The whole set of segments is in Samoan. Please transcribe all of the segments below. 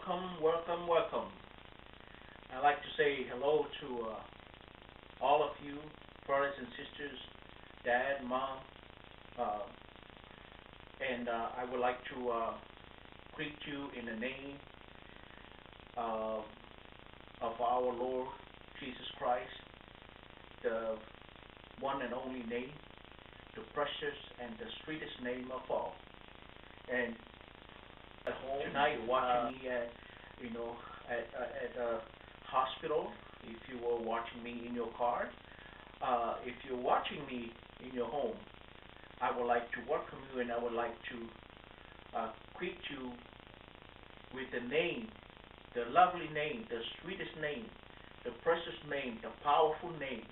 Welcome, welcome, welcome. I'd like to say hello to all of you, brothers and sisters, dad, mom, and I would like to greet you in the name of our Lord Jesus Christ, the one and only name, the precious and the sweetest name of all. And at home tonight, watching me at, you know, at a hospital, if you were watching me in your car, if you're watching me in your home, I would like to welcome you, and I would like to greet you with the name, the lovely name, the sweetest name, the precious name, the powerful name,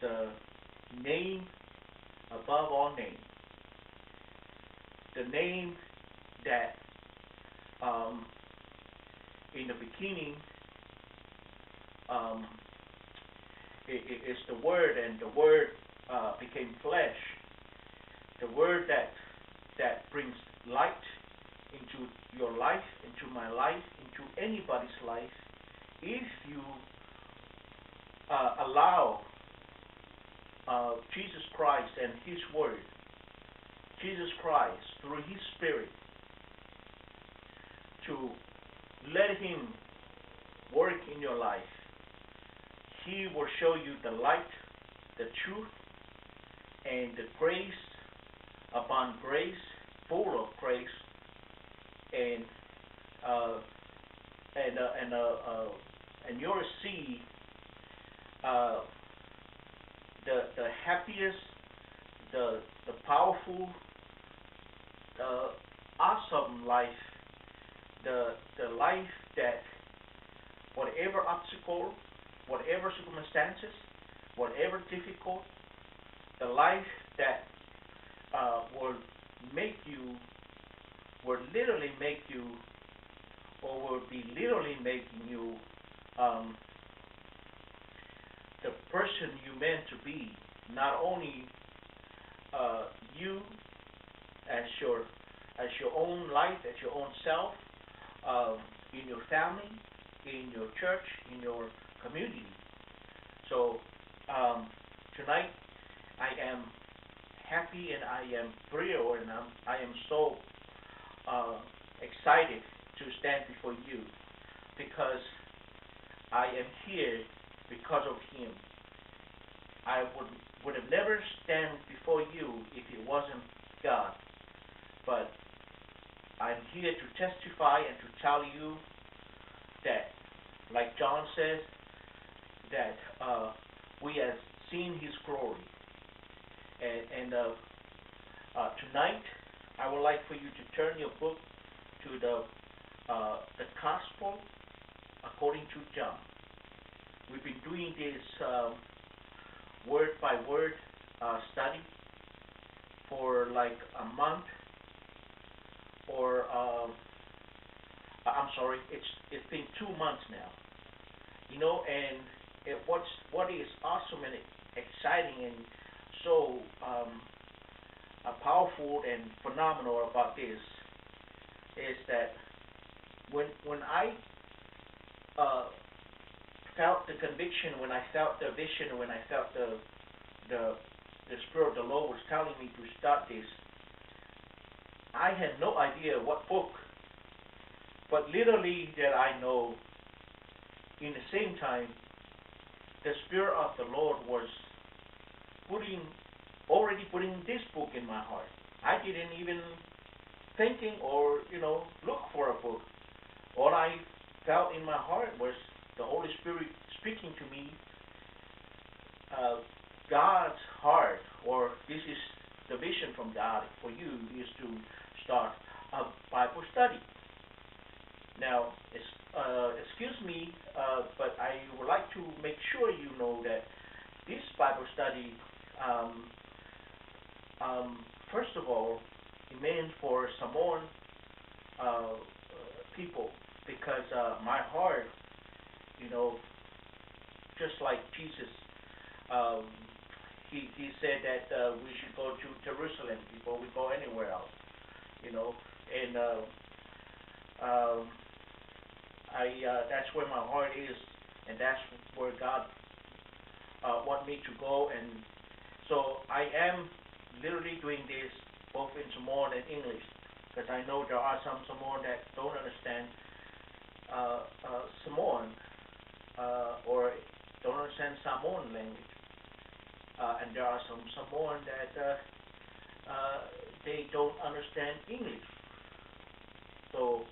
the name above all names, the name that in the beginning it is the Word, and the Word became flesh, the Word that brings light into your life, into my life, into anybody's life, if you allow Jesus Christ and His Word, Jesus Christ through His Spirit, to let Him work in your life. He will show you the light, the truth, and the grace upon grace, full of grace, and you'll see the happiest, the powerful, the awesome life, the life that whatever obstacle, whatever circumstances, whatever difficult, the life that will make you, will literally make you, or will be literally making you the person you meant to be. Not only you as your own life, as your own self, in your family, in your church, in your community. So tonight I am happy and I am thrilled, and I am so excited to stand before you, because I am here because of Him. I would have never stand before you if it wasn't God. But I'm here to testify and to tell you that, like John says, that we have seen His glory. And tonight, I would like for you to turn your book to the Gospel according to John. We've been doing this word by word study for like a month, or I'm sorry, it's been 2 months now. You know, and what is awesome and exciting and so powerful and phenomenal about this is that when I felt the conviction, when I felt the vision, when I felt the Spirit of the Lord was telling me to start this, I had no idea what book, but literally that I know, in the same time, the Spirit of the Lord was already putting this book in my heart. I didn't even thinking or, you know, look for a book. All I felt in my heart was the Holy Spirit speaking to me, God's heart, or this is the vision from God for you, is to start a Bible study. Now, excuse me, but I would like to make sure you know that this Bible study, first of all, it meant for Samoan people, because my heart, you know, just like Jesus, he said that we should go to Jerusalem before we go anywhere else, you know, and I that's where my heart is, and that's where God want me to go. And so I am literally doing this both in Samoan and English, because I know there are some Samoan that don't understand Samoan or don't understand Samoan language. And there are some Samoan that they don't understand English. So,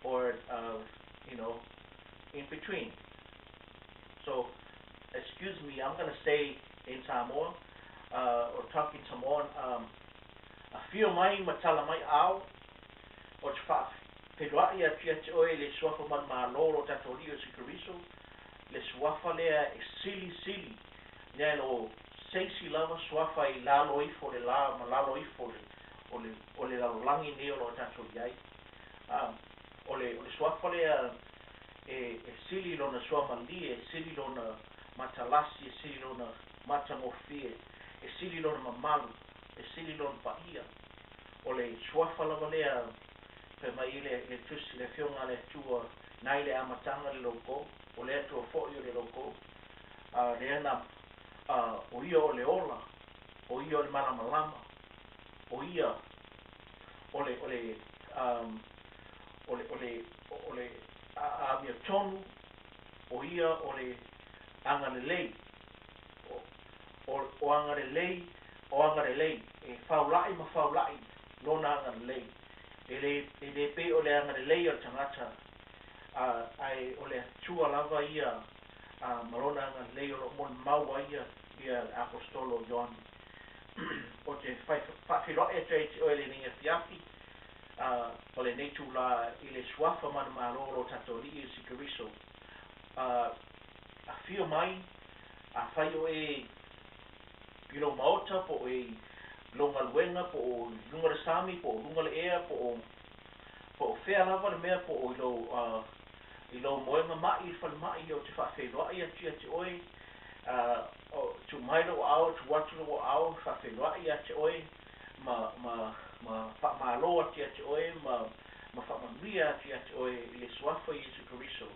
or in between. So, excuse me, I'm gonna say in Samoa, or talk in Samoan, afio mai ma tala mai aao, ou te faafeiloai atu ia te oe i le Suafa manumalo o lo tatou Alii o Iesu Keriso, le Suafa lea e silisili nai lo se isi lava Suafa i lalo ifo o le la ma lalo ifo o le, o le, o le lalolagi nei o lo o tatou i ai. O le, o le Suafa lea e, e sili lona suamalie, e sili lona matalasi, e sili lona matagofie, e sili lona mamalu, e sili lona paia. O le Suafa lava lea fai mai i le, le Tusi, le Afioga a le Atua, nai le amataga le Logo, o le Atua foi o le Logo. Lea na, o ia o le ola, o ia o le malamalama, o ia o le, o le, um, o le, o le, o le amiotonu, o ia o le agalelei, o, o, o agalelei, o agalelei, e faula'i ma faula'i lona agalelei. E le, e le pei o le agalelei o le tagata, ae o le Atua lava ia ma lona agalelei o lo o molimau ai ia, ia le Aposetolo o Ioane. Ou te fai faafeiloai atu ai ia te oe i lenei afiafi, o lenei itulā i le Suafa manumalo o lo tatou Alii Iesu Keriso. Afio mai, afai o e i lou maota, po o e i lou galuega, po o i luga o le sami, po o luga o le ea, po o po o fea lava le mea, po o i lou i lou moega ma'i i le falemai, ou te faafeiloai atu ia te oe, tuu mai lou aao, tuu atu lou aao, faafeiloai ia te oe, ma, ma, ma faamalo atu ia te oe, ma, ma faamanuia atu ia te oe i le Suafa o Iesu Keriso.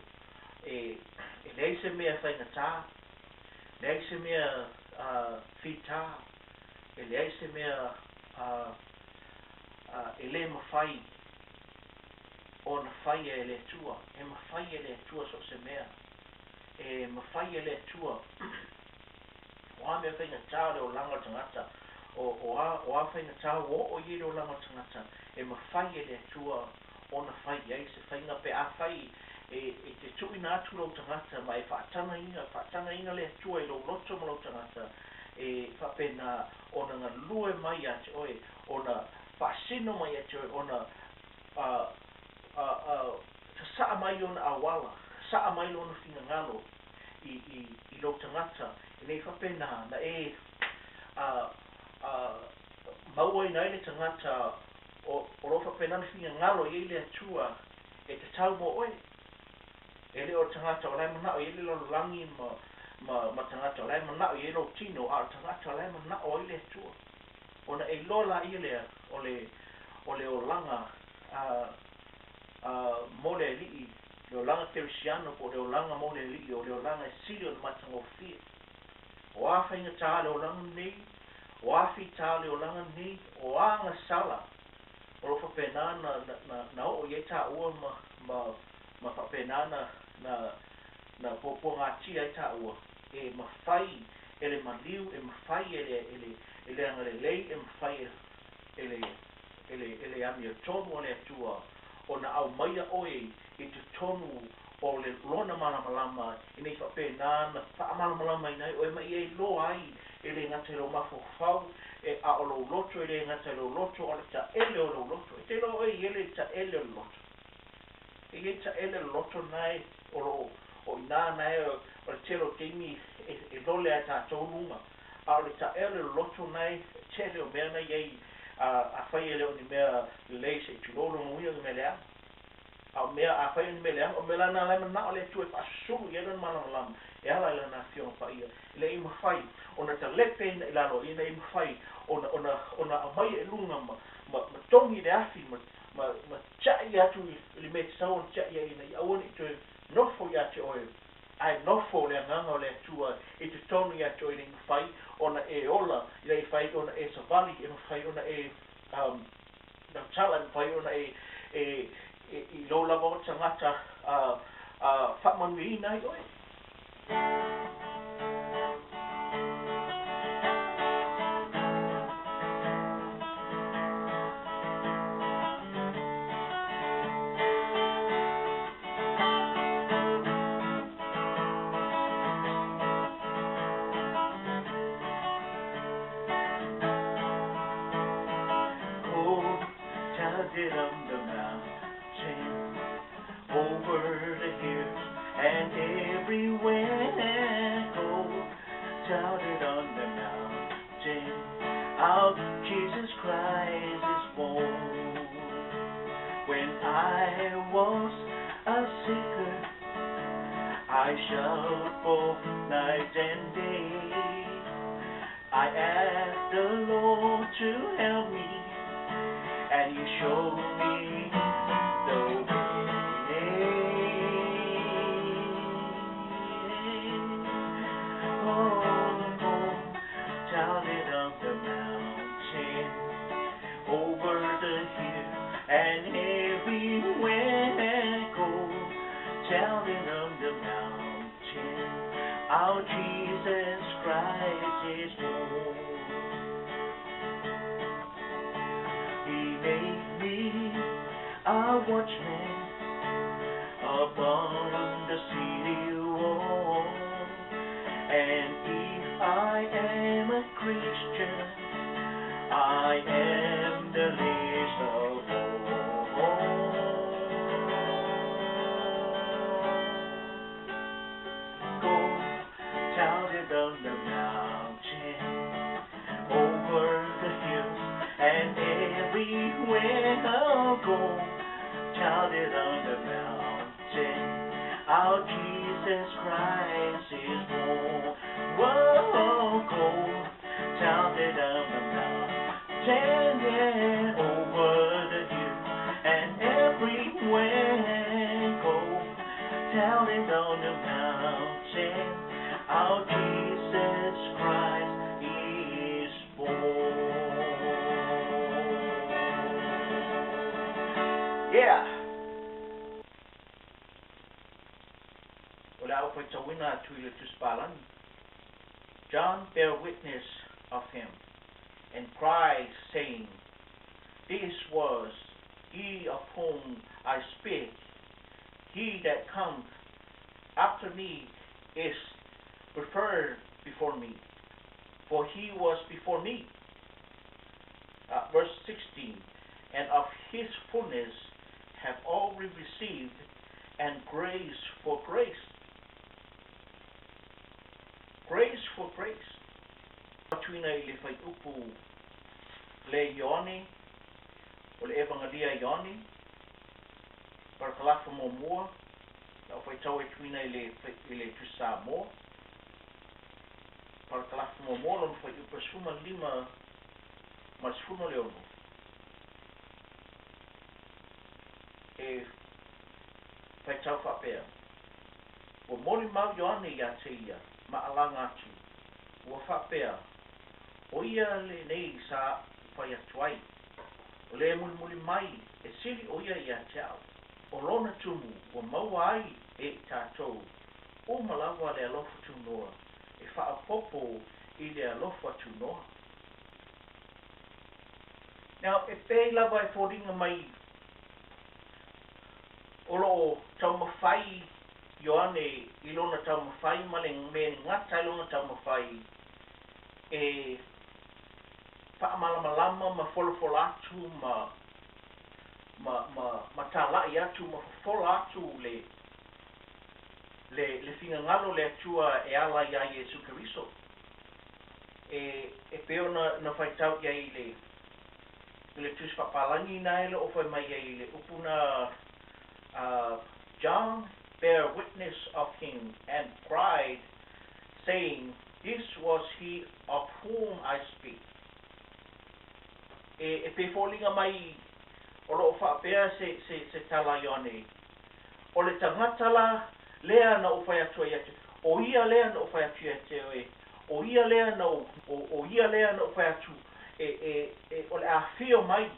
E, e leai se mea faigata, leai se mea fitā, e leai se mea e le mafai ona faia e le Atua. E mafai e le Atua so o se mea. E mafai e le Atua. O a mea faigata o le olaga o le tagata, o, o a, o a faigata ua oo i ai le olaga o le tagata, e mafai e le Atua ona fai i ai se faiga pe afai e, e te tuuina atu lou tagata ma e faatagaina, faatagaina le Atua i lou loto ma lou tagata, e faapena ona galue mai ia te oe, ona faasino mai ia te oe, ona a, a, a, sasaa mai ona auala, sasaa mai lona finagalo i, i, i lou tagata, ina ia faapena na e a, a, mauaina ai le tagata o, o lo o faapena ona finagalo i ai le Atua e tatau mo oe. E le o le tagata o la e manao i ai le lalolagi ma, ma, ma tagata o la e manao i ai lou tino, a o le tagata o la e manao ai le Atua. Ona e iloa laia lea o le, o le olaga a, a, mo le Alii, le olaga kerisiano po o le olaga mo le Alii, o le olaga e sili ona matagofie. O a faigata le olaga lenei, o a fitā le olaga lenei, o a agasala o lo o faapena na, na, na, na oo i ai taua ma, ma, ma faapena na, na, na puapuagatia ai taua, e mafai e le maliu, e mafai e le, e le, e le agalelei, e mafai e, e le, e le, e le amiotonu a le Atua ona aumaia oe i totonu o le lona malamalama, ina ia faapena ona faamalamalamaina ai oe ma ia iloa ai e le gata i lou mafaufau, e, a o lou loto, e le gata i lou loto, a o le taele o lou loto. E te iloa oe i ele i le taele o le loto. E i ai taele o le loto na e, o lo o, o i ina na e, o le tele o taimi e, e lole ai tatou luga. A o le taele o le loto na e, tele o mea na i ai, a, afai e le o ni mea lelei se i tulou lona uiga o ni mea leaga. A o mea, afai o ni mea leaga, o mea la na la e manao le Atua e faasusulu i ai Lona malamalama e ala i Lana Afioga Paia, ina ia mafai ona talepeina i lalo, ina ia mafai ona, ona, ona aumaia i luga ma, ma, ma togi i le afi, ma, ma, ma Tia'i atu i le mea e tatau ona tia'i ai ina ia aua ne i toe nofo ia te oe, ae nofo le Agaga o le Atua i totonu ia te oe ina ia mafai ona e ola, ina ia mafai ona e savali, e mafai ona e um, tautala, e mafai ona e, e, e, i lou lava o tagata uh, uh, faamanuiaina ai oe. Go down on the mountain, over the hills and everywhere. Go touted on the mountain, our Jesus Christ is born. When I was a seeker, I shout both night and day. I asked the Lord to help me, and He showed me the way. Oh, oh, down it on the mountain, over the hill, and everywhere go. Down it on the mountain, our Jesus Christ is born. He made me a watchman upon the city wall. And if I am a Christian, I am the least of all. Go down it on the mountain, over the hills, and everywhere I'll go. Down it on the mountain, our Jesus Christ is born. Whoa, go down it on the mountain, yeah, over the hills, and everywhere go. Down it on the mountain, our Jesus Christ is born. Yeah! O le a ou faitauina atu i le Tusi Palagi. John bare witness of him, and cried, saying, This was he of whom I spake, He that cometh after me is preferred before me, for he was before me. Verse 16, And of his fullness have all we received, and grace for grace. Grace for grace. Tuina i le fuaiupu le Ioane, o le Evangelia a Ioane, parakalafa muamua, la ou faitau e tuina i le, i le Tusi Samoa, parakalafa muamua, lona fuaiupu e 15 ma le 16. E faitau faapea, Ua molimau Ioane iā te ia ma alaga atu, ua faapea, O ia lenei sa ou fai atu ai, o le mulimuli mai e sili ʻo ia iā te au. O lona tumu ua maua ai e i tātou uma lava le alofa tunoa e faaopoopo i le alofa tunoa. Now, e pei lava e foliga mai o lo o taumafai Ioane i lona taumafai ma le mea e gata ai lona taumafai e faamalamalama ma folafola atu ma ma ma ma tala'i atu ma fofola atu le le le finagalo o le Atua e ala iā Iesu Keriso. E e pei ona na faitau i ai i le i le Tusi Faapalagi na e lo o fai mai ai i le upu na a John bare witness of him and cried, saying, This was he of whom I speak. E, e pei foliga mai O lo o faapea se, se, se tala a Ioane, O le tagata la lea na ou fai atu ai ia te, o ia lea na ou fai atu ia te oe, o ia lea na ou, o, o ia lea na ou fai atu e, e, e, o le a afio mai,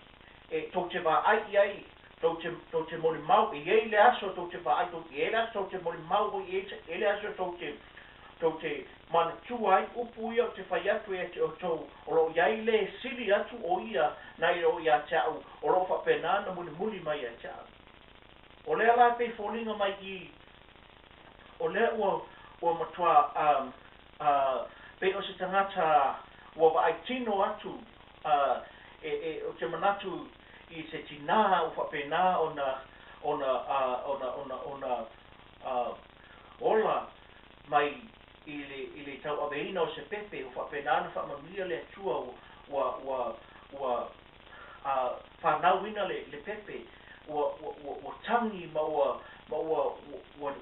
e tou te vaai i ai, tou te, tou te molimau, e i ai le aso tou te vaai, tou, e i ai le aso tou te molimau ai, e i ai le aso tou te, tou te manatua ai upu ia ou te fai atu ia te outou, o lo o i ai le sili atu o ia nai lo ia te au, o lo o faapena ona mulimuli mai ia te au. O lea la e pei foliga mai i i, o lea ua, ua matua a, a, pei o se tagata ua vaai tino atu, a, e, e, ou te manatu i se tinā ua faapena ona, ona, a, ona, ona, ona, a, ola mai i le, i le tauaveina o se pepe, ua faapena ona faamanuia le Atua, ua, ua, ua, a fanauina le, le pepe, ua, ua, ua, ua tagi ma ua, ma ua, ua, ua,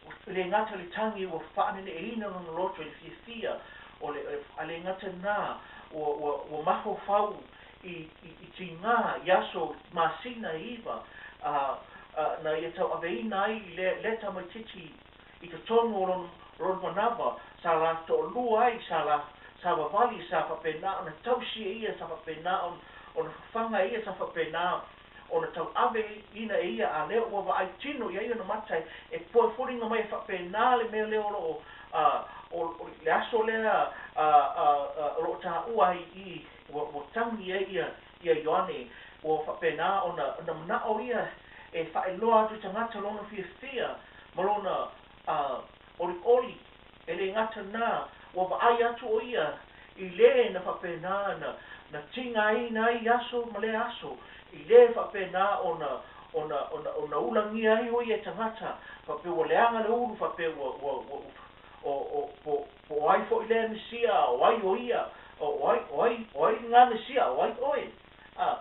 ua le gata le tagi, ua faaneneeina lona loto i le fiafia o le, a le gata lena, ua, ua, ua mafaufau i, i, i tigā, i aso, masina e iva, a, a, na ia tauaveina ai lea, lea tamaitiiti i totonu o lona, lona manawa, sa la toalua ai, sa la savavali, sa faapena ona tausi e ia, sa faapena ona, ona fafaga e ia, sa faapena ona tauave ina e ia, a lea ua vaai tino i ai ona mata e, e poe foliga mai e faapena le mea lea o lo o, a, o, o le aso lea a, a, a, o lo o taua ai i i, ua, ua tagi ai ia, ia Ioane, ua faapena ona, ona manao ia e faailoa atu i tagata lona fiafia ma lona a, olioli, e le gata lena, ua vaai atu ʻo ia i lē na faapena na, na tigaina ai aso ma lea aso, i lē faapena ona, ona, ona, ona ulagia ai ʻo ia e tagata, faapea ua leaga le ulu, faapea ua, ua, ua, o, o, po, po o ai foi lea Mesia, o ai ʻo ia, o, o ai, o ai, o ai lena Mesia, o ai ʻoe? A,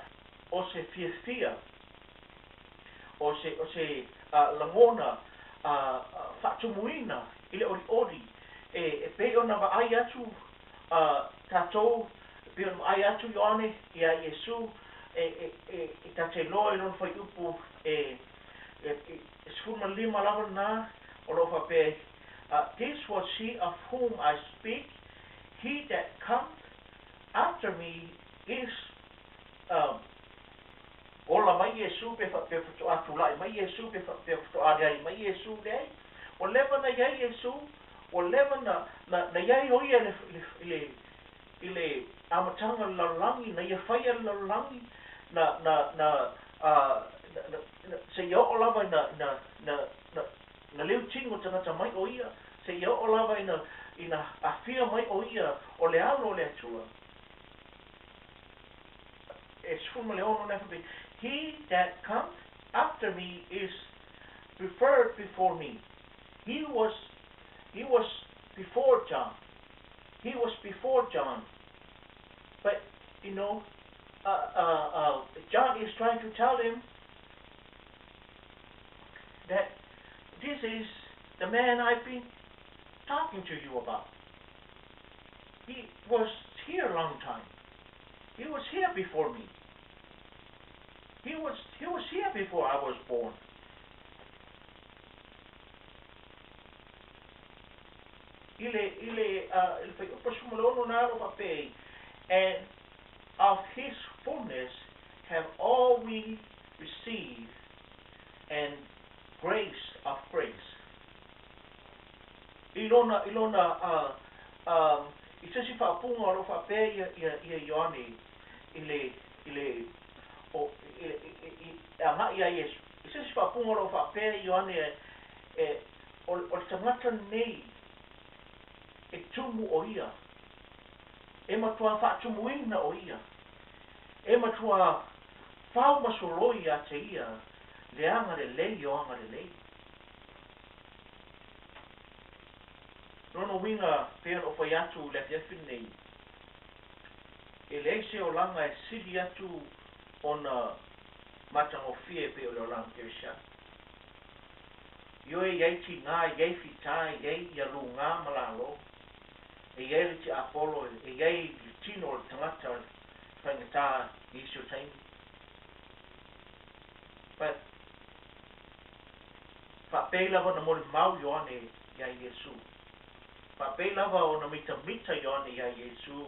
o se fiafia o se, o se a, lagona a, a, faatumuina i le ʻoliʻoli e, e pei ona vaai atu a, tatou, e pei ona vaai atu Ioane iā Iesū, e, e, e, e ta te iloa i lona fuaiupu e, e, e, e 15 lava lena, o lo o faapea, This was he of whom I speak, he that cometh after me is um, Ola mai Iesū pe faapea faatoa tulai mai Iesū pe faapea faatoa aliali mai Iesū, leai. Ua leva na i ai Iesū, ua leva na, na, na i ai ʻo ia i le, i le, i le amataga o le lalolagi, na ia faia le lalolagi, na, na, na, a, na, na, na, seia oo lava ina, ina, na, na, na liu tino tagata mai ʻo ia, seia oo lava ina, ina afio mai ʻo ia o le Alo o le Atua. E 16 lea faapea, He that cometh after me is preferred before me. He was, he was before John. He was before John. But, you know, John is trying to tell him that this is the man I've been talking to you about. He was here a long time. He was here before me. He was, he was here before I was born. I le, i le, i le fuaiupu 16 na o lo o faapea ai, And of his fullness have all we received, and grace of grace. I lona, i lona, a, i se isi faaupuga o lo o faapea ia, ia, ia Ioane i le, i le, o, i, i, i, i, e agai iā Iesu. I se isi faaupuga o lo o faapea Ioane e, e, o, o le tagata lenei e tumu ʻo ia, e matua faatumuina ʻo ia, e matua fau ma soloi ia te ia le agalelei o agalelei. Lona uiga, pei ona ou fai atu i le afiafi lenei, e leai se olaga e sili atu ona matagofie pei o le olaga kerisiano. Ioe i ai tigā, i ai fitā, i ai ia lugā ma lalo, e i ai le tiapolo, e i ai le tino o le tagata o le faigata i isi o taimi. Fa, faapei lava ona molimau Ioane iā Iesu. Faapei lava ona mitamita Ioane iā Iesu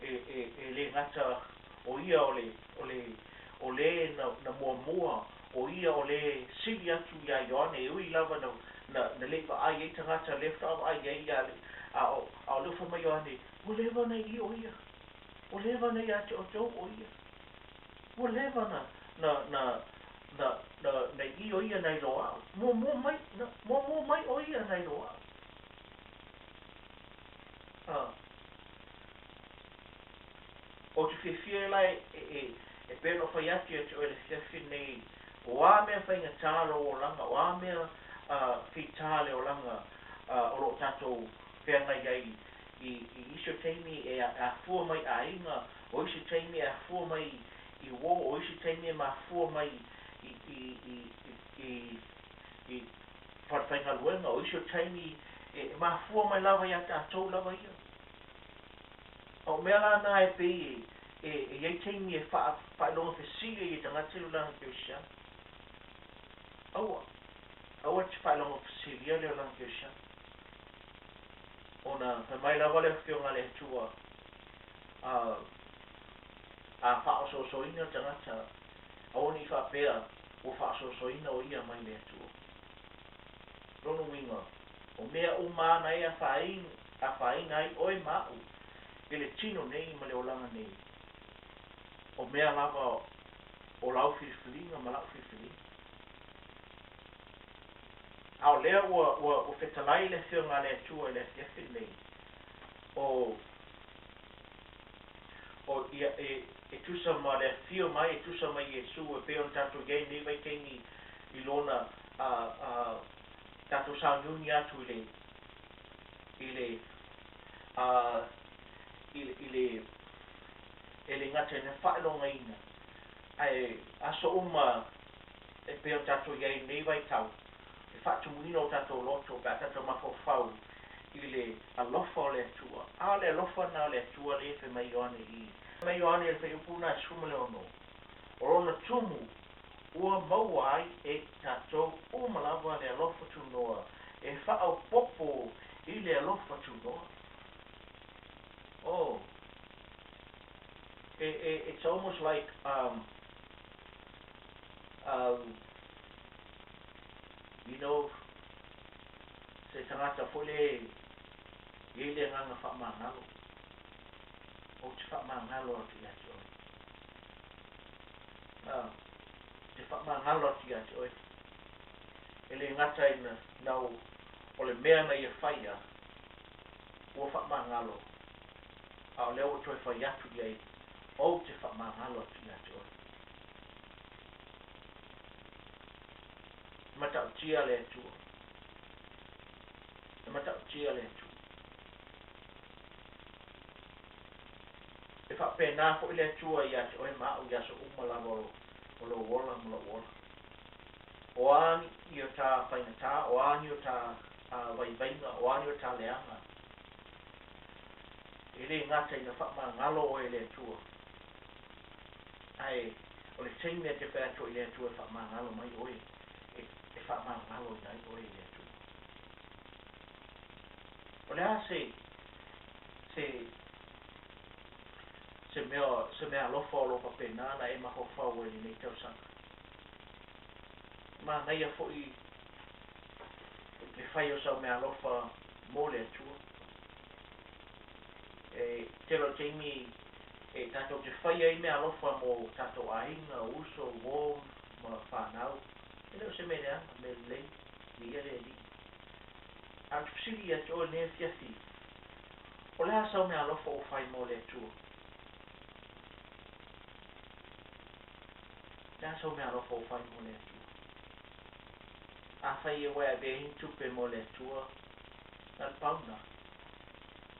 e, e, e le gata o ia o le, o le, o le na, na muamua, o ia o le sili atu iā Ioane, e ui lava na, na, na le i vaai ai tagata, lea faatoa vaai ai ia, a o, a o lea ua fai mai Ioane, ua leva ona i i o ia. Ua leva ona ia te outou o ia. Ua leva na, na, na, na, na, na i o ia nai lo a'u. Muamua mai, na, muamua mai o ia nai lo a'u. Ah. Ou te fiafia e la e, e, e, e pei ona ou fai atu ia te oe i le afiafi lenei, o a mea faigata lou olaga, o a mea uh, fitā le olaga uh, o lo o tatou feagai ai i, i isi o taimi e afua mai aiga, o isi taimi e afua mai i uō, o isi taimi e mafua mai i, i, i, i, i falefaigaluega, o isi o taimi e mafua mai lava iā tatou lava ia. A o mea la na e pei e, e, e i ai taimi e faa, faailoga fesili ai e tagata i le olaga kerisiano. Aua, aua e te faailoga fesilia le olaga kerisiano. Ona fai mai lava le Afioga a le Atua, a, a faaosoosoina le tagata, aua ne i faapea ua faaosoosoina o ia mai le Atua. Lona uiga, o mea uma ana e afaina, afaina ai oe ma a'u i le tino nei ma le olaga nei, o mea lava o lau filifiliga ma la'u filifiliga. A o lea ua, ua, ua fetalai le Afioga a le Atua i le afiafi lenei, o, o ia, e, e tusa ma le afio mai, e tusa ma Iesu, e pei ona tatou i ai i lenei vaitaimi i lona, a, a, tatou sauniuni atu i le, i le, a, i le, i le, e le gata i le faailogaina, ae aso uma e pei ona tatou i ai i lenei vaitau, le faatumuina o tatou loto pe a tatou mafaufau i le alofa o le Atua. A o le alofa lena o le Atua lea e fai mai Ioane i i. Fai mai Ioane i le fuaiupu lena e 16, O lona tumu ua maua ai e tatou uma lava le alofa tunoa e faaopoopo i le alofa tunoa. Oh, it's almost like um, um, you know, se tagata foi lea e i ai le agaga faamagalo, ou te faamagalo atu ia te oe. Ah, ou te faamagalo atu ia te oe. E le gata ina nau o le mea na ia faia, ua faamagalo, a o lea ua toe fai atu i ai, ou te faamagalo atu ia te oe. E matautia le Atua. E matautia le Atua. E faapena foi le Atua ia te oe ma a'u i aso uma lava o lou ola ma lo'u ola. O a ni o ta faigata, o a ni o ta vaivaiga, o a ni o ta leaga, e le gata ina faamagalo oe e le Atua, ae o le taimi e te fai atu ai i le Atua e faamagalo mai oe, e, e faamagaloina ai oe e le Atua. O le a se, se, se mea, se mea alofa o lo o faapena ona e mafaufau ai i lenei tausaga? Manaia foi le fai o sau meaalofa mo le Atua. E tele o taimi e tatou te fai ai meaalofa mo tatou aiga, uso, uo ma fanau. E le o se mea leaga, mea lelei, viia le Alii. A ou te fesili ia te oe i lenei afiafi, o le a sau meaalofa ua fai mo le Atua? O le a sau meaalofa ua fai mo le Atua? Afai ua e avea ai ni tupe mo le Atua, na o le pau lena.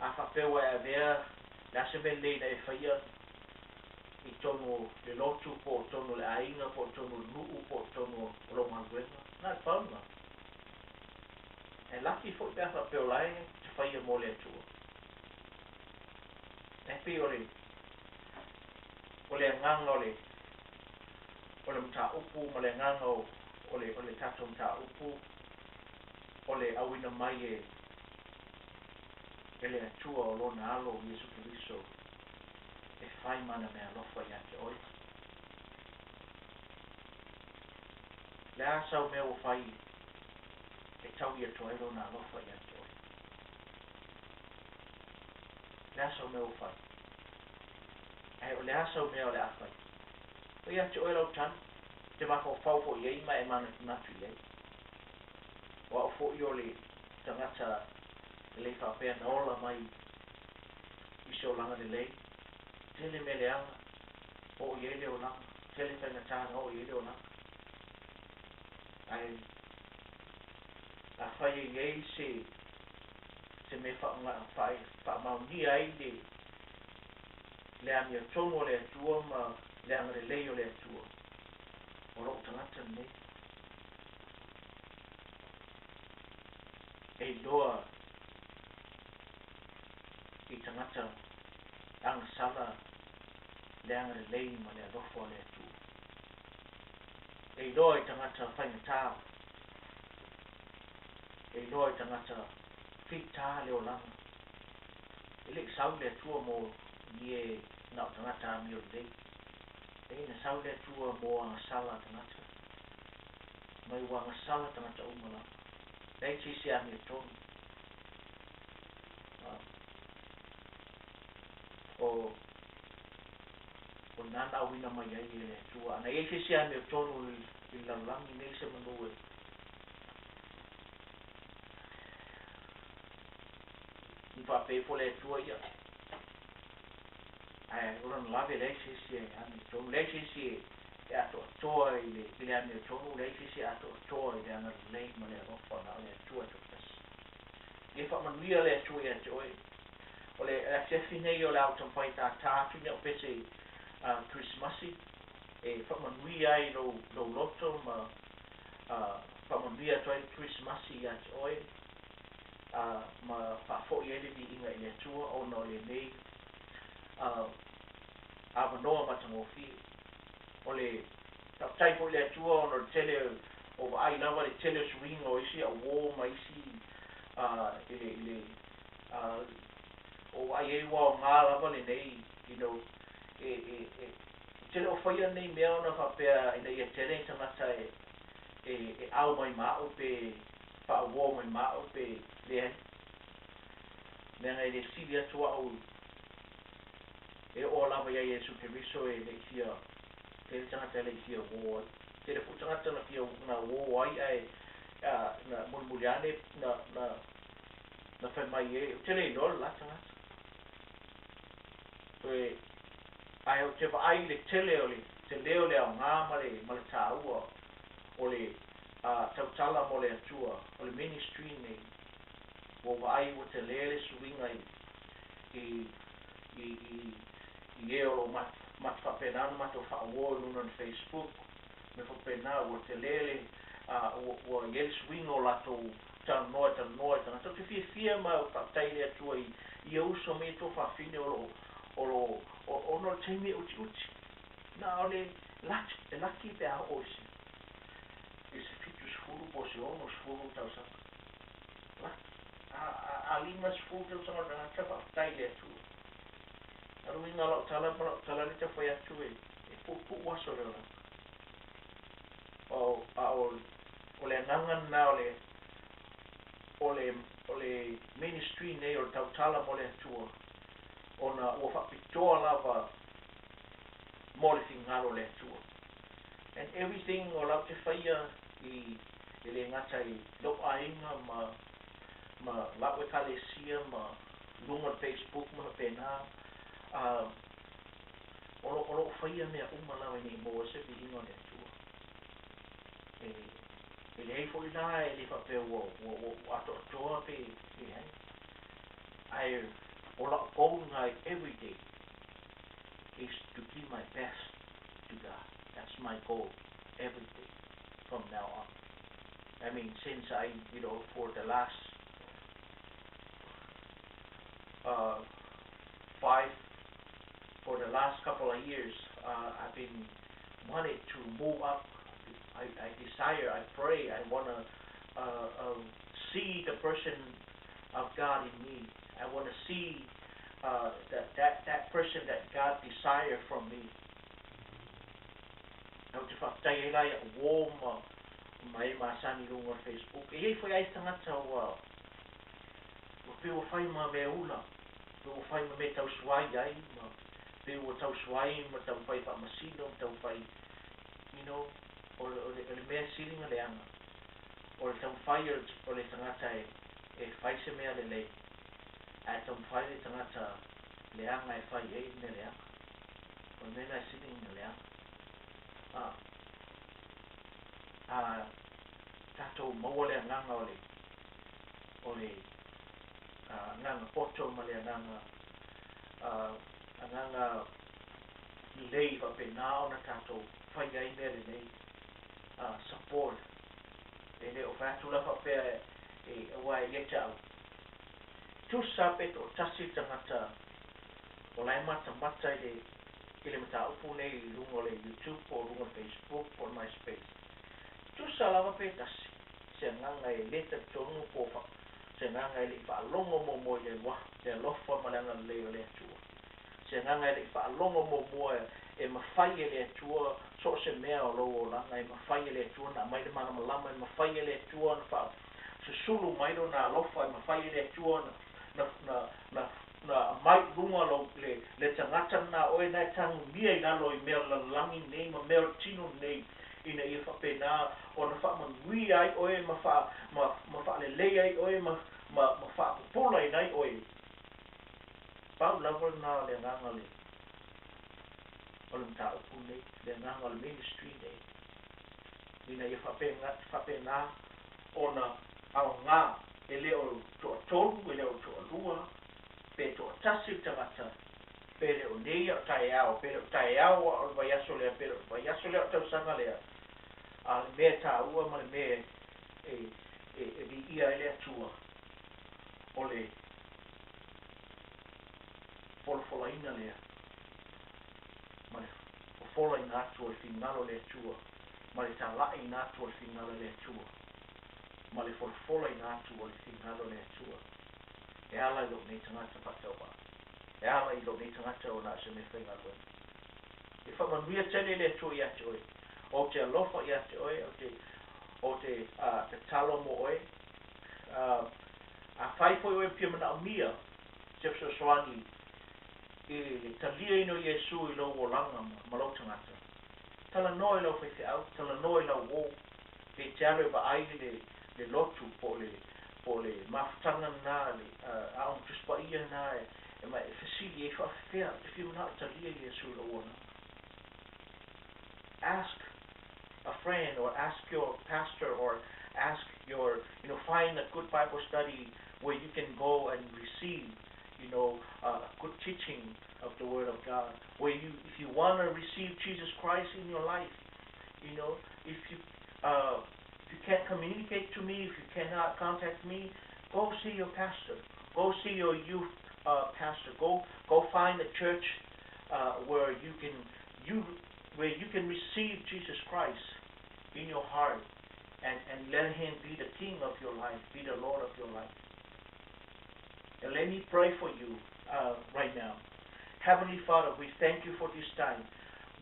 A faapea ua e avea le a se mea lelei na e faia i totonu o le lotu po o totonu o le aiga po o totonu o le nuu po o totonu o lou galuega, na o le pau lena. Ae laki foi pe a faapea o la e te faia mo le Atua. Ae pei o le, o le agaga o le, O le mataupu ma le agaga o le tatou mataupu o le auina mai e le Atua o lona alo Iesu Keriso e fai ma ana meaalofa ia te oe. Le a sau mea ua fai e taui atu ai lona alofa ia te oe? Le a sau mea ua fai? Ae o le a sau mea o le a fai? O ia te oe lau tali, te mafaufau foi i ai ma e manatunatu i ai. O au foi o le tagata e le faapea na ola mai i se olaga lelei. Tele mea leaga o i ai le olaga, tele faigata na oo i ai le olaga. Ae afai e i ai se mea faamaonia ai le amiotonu o le Atua ma le agalelei o le Atua, o lou tagata lenei. E iloa i tagata agasala le agalelei ma le alofa o le Atua. E iloa i tagata faigata, e iloa i tagata fita le olaga. E le i sau le Atua mo ni e na o tagata amio lelei. E na sau le Atua mo agasala tagata. Mai ua agasala tagata uma lava. Leai se isi amiotonu. O lena na auina mai ai e le Atua. Ana i ai se isi amiotonu i le lalolagi nei se manu e na faapea ifo le Atua ia. Ae o lona lave leai se isi e amiotonu. Leai se isi e atoatoa i le amiotonu, leai se isi e atoatoa i le agalelei ma le alofa na o le Atua e toatasi. Ia faamanuia le Atua ia te oe. O le afiafi nei o le a ou taumafai e tātā atu ni au pese Kerisimasi e faamanuia ai lou loto ma faamanuia atu ai le Kerisimasi ia te oe ma faafoi ai le viiga i le Atua ona o lenei avanoa matagofie. O le faafetai foi i le Atua ona o le tele o vaai lava le tele o suiga o isi auō ma isi i le o vaai ai ua aoga lava lenei e tele o faia nei mea ona faapea ina ia tele tagata e au mai ma au pe faauō mai ma au pe leai. Leaga e le sili atu au e oo lava ia Iesu Keriso e le i fia tele tagata e le i fia uō ai. Tele foi tagata na fia na uō ai ae na mulimuli ane na fai mai e ou te le iloa le la tagata. Toe ae ou te vaai i le tele o le tele o le aoga ma le taua o le tautala mo le Atua o le ministry nei. Ua vaai ua tele le suiga i e o lo mat faapena ona matou faauō i luga o le Facebook me faapena ua tele le ua i ai le suiga o latou talanoa e talanoa i tagata. Ou te fiafia ma faafetai i le Atua i ia uso ma ia tuafafine o lo ona o le taimi e utiuti. Na o le laki, e laki pe a oo i se 70 po o se 60 tausaga. Laki. A 50 tausaga o le tagata faafetai i le Atua. A le uiga o lau tala ma lau tala le taufai atu e puupuu aso o le olaga. O, a o le agaga lena o le ministry nei o le tautala mo le Atua ona ua faapitoa lava mo le finagalo o le Atua. And everything o lau te faia i e le gata i lou aiga ma lau ekalesia ma luga o le Facebook ma faapena o lo o faia mea uma lava ina ia maua ai se viiga o le Atua. E leai foi la e le faapea ua atoatoa pe leai. Ae o lau goal lena every day is to give my best to God. That's my goal every day from now on. I mean, since I, for the last for the last couple of years, I've been wanted to move up. I desire, I pray, I want to see the person of God in me. I want to see that person that God desire from me. Ou te faafetai ai la iaʻu uō ma e masani i luga o le Facebook. E i ai foi ai tagata ua ua pei ua fai ma mea ula, pei ua fai ma mea tausuai ai, ma pei ua tausuai ma taumafai e faamasino ma taumafai, you know, o le, o le, o le mea sili ona leaga, o le taumafai o le tagata e, e fai se mea lelei, ae taumafai le tagata leaga e fai ai le mea leaga. O le mea lena e sili ona leaga. A, a tatou maua le agaga o le, o le agaga poto ma le agaga, agaga lelei faapena ona tatou fai ai mea lelei. Support. E le o fai atu la faapea e, aua e ia te au. Tusa pe toatasi le tagata o la e matamata i le i le mataupu nei i luga o le YouTube po o luga o le Facebook po o le MySpace. Tusa lava pe tasi se agaga e le talitonu po o se agaga e le i faalogo muamua i le le alofa ma le agalelei o le Atua. Se agaga e le i faalogo muamua e mafai e le Atua so o se mea o lou olaga, e mafai e le Atua ona aumai le malamalama, e mafai e le Atua ona faasusulu mai lona alofa, e mafai e le Atua ona na, na, na, na aumai i luga lou, le, le tagata lena oe na e tagumia i lalo i mea o le lalolagi nei ma mea o le tino nei, ina ia faapena ona faamanuia ai oe ma, faa, ma, ma faalelei ai oe ma, ma, ma faapupulaina ai oe. Pau lava lena o le agaga le, o le mataupu nei, le agaga o le ministry nei, ina ia faapena, faapena ona aoga e le o toatolu, e le o toalua, pe toatasi le tagata, pe le o nei a o taeao, pe le o taeao a o le vaiaso lea, pe le o le vaiaso lea o le tausaga lea, a o le mea e taua ma le mea e, e, e viia ai le Atua, o le folafolaina lea ma le fofolaina atu o le finagalo o le Atua, ma le talaiina atu o le finagalo o le Atua, ma le folafolaina atu o le finagalo o le Atua e ala i lou nei tagata faatauvaa, e ala i lou nei tagata o na o se mea faigaluega. E faamanuia tele le Atua ia te oe. Ou te alofa ia te oe, ou te, ou te tatalo mo oe. Afai foi oe e fia manaomia se fesoasoani i le taliaina o Iesu i lou olaga ma lou tagata, talanoa i lau faifeau, talanoa i lau uō, e te alu e vaai le, le lotu po o le, po o le mafutaga lena, le Aoga Tusi Paia lena e, e, ma e fesili ai faafefea, ou te fia manao e talia Iesu i lou olaga. Ask a friend or ask your pastor or ask your, you know, find a good Bible study where you can go and receive, you know, a good teaching of the Word of God. Where you, if you want to receive Jesus Christ in your life, you know, if you can't communicate to me, if you cannot contact me, go see your pastor. Go see your youth pastor. Go find a church where you can you where you can receive Jesus Christ in your heart and let Him be the King of your life, be the Lord of your life. And let me pray for you right now. Heavenly Father, we thank you for this time.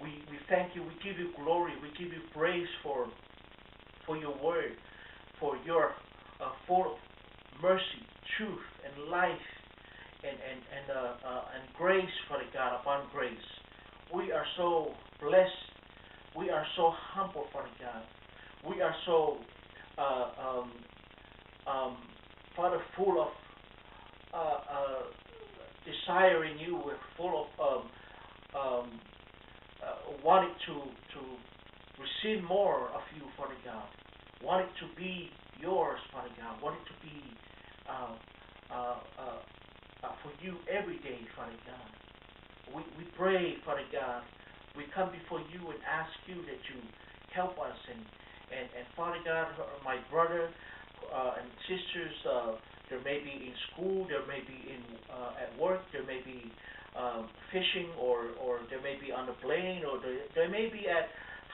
We thank you. We give you glory. We give you praise for your word, for your full of mercy, truth, and life, and grace, Father God, upon grace. We are so blessed. We are so humble, Father God. We are so, Father, full of desiring you. We're full of wanting to receive more of you, Father God. Wanting to be yours, Father God. Wanting to be for you every day, Father God. We pray, Father God. We come before you and ask you that you help us. And Father God, my brother and sisters, there may be in school, there may be in at work, there may be fishing, or there may be on the plane, or they may be at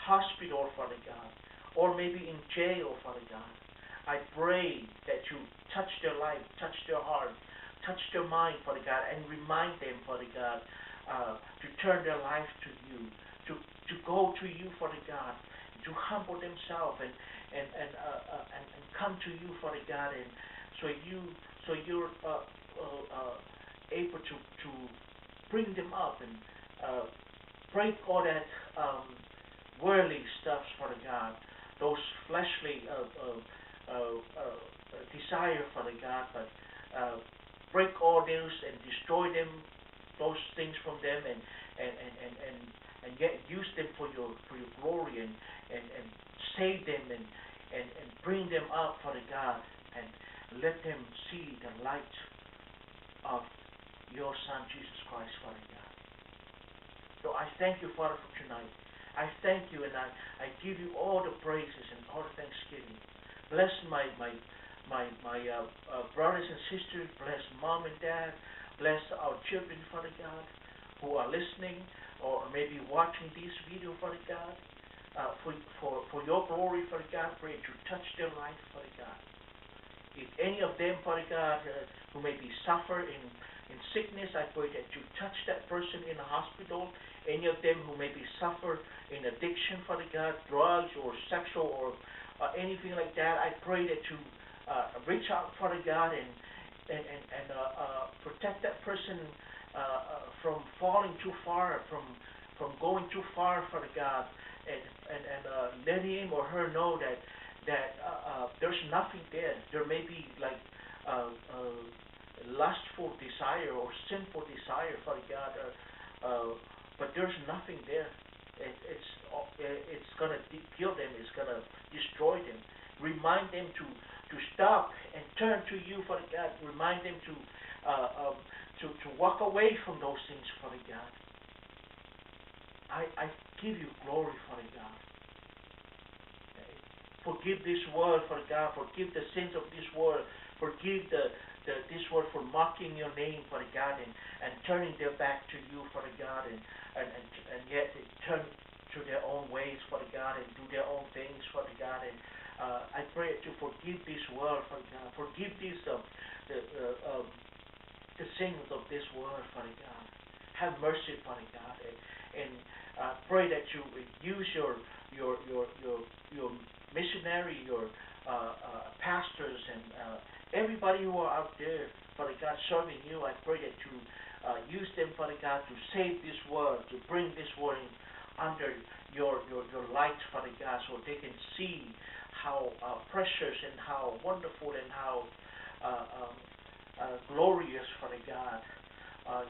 hospital, Father God, or maybe in jail, Father God. I pray that you touch their life, touch their heart, touch their mind, Father God, and remind them, Father God, to turn their life to you, to go to you, Father God, to humble themselves and come to you, Father God, and so you're able to bring them up and break all that worldly stuff, Father God, those fleshly desire, Father God, but break all those and destroy them, those things from them, and yet use them for your glory, and save them and bring them up, Father God, and let them see the light of your Son, Jesus Christ, Father God. So I thank you, Father, for tonight. I thank you, and I give you all the praises and all the thanksgiving. Bless my brothers and sisters. Bless mom and dad. Bless our children, Father God, who are listening or maybe watching this video, Father God. For your glory, Father God, pray to touch their life, Father God. If any of them, Father God, who may be suffer in sickness, I pray that you touch that person in the hospital. Any of them who may be suffer in addiction, Father God, drugs or sexual or anything like that, I pray that you reach out, Father God, and protect that person from falling too far, from going too far, Father God, and let him or her know that there's nothing there. There may be like lustful desire or sinful desire, Father God, but there's nothing there. It's gonna kill them. It's gonna destroy them. Remind them to stop and turn to you, Father God. Remind them to walk away from those things, Father God. I give you glory, Father God. Forgive this world, Father God. Forgive the sins of this world. Forgive this world for mocking your name, Father God, and turning their back to you, Father God, and yet they turn to their own ways, Father God, and do their own things, Father God. And I pray to forgive this world, Father God. Forgive this the sins of this world, Father God. Have mercy, Father God, and pray that you use your missionary, your pastors, and everybody who are out there, Father God, serving you. I pray that you use them, Father God, to save this world, to bring this world under your light, Father God, so they can see how precious and how wonderful and how glorious, Father God,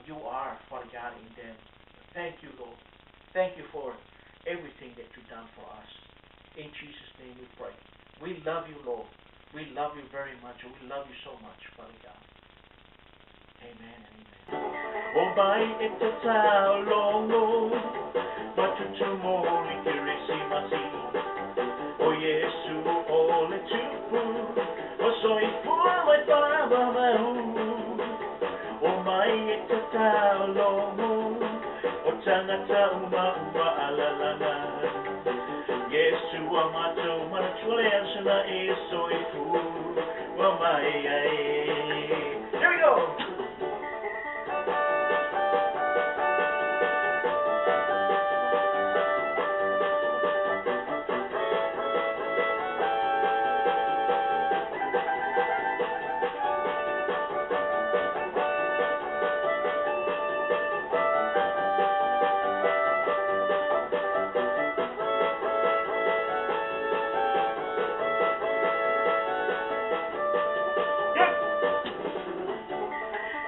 you are, Father God, in them. Thank you, Lord. Thank you for everything that you've done for us. In Jesus' name we pray. We love you, Lord. We love you very much. We love you so much, Father God. Amen and amen. O mai e te taulogo, matutu mō li Kerisimasi. O Yesu o le tupu, o soifua mai whaamau. O mai e te taulogo, o tangata uma uma alalanga. Yesu a mātou manatua le ansana e soifua mai ai. Here we go!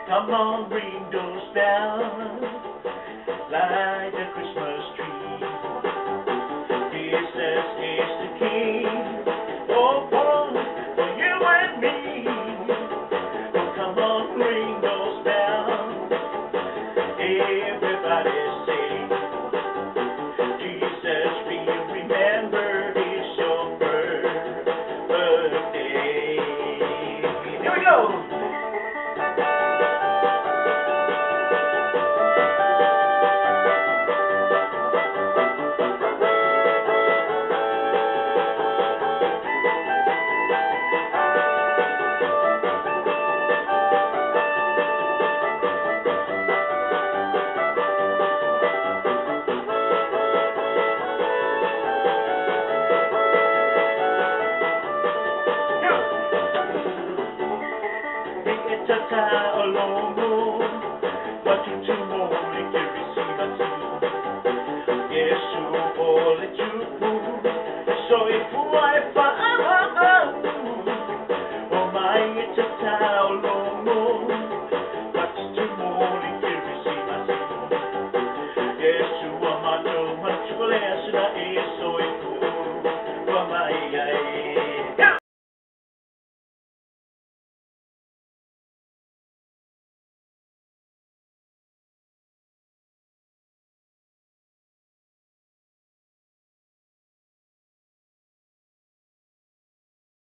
Come on, ring those bells, light the Christmas tree. Jesus is the King. Oh,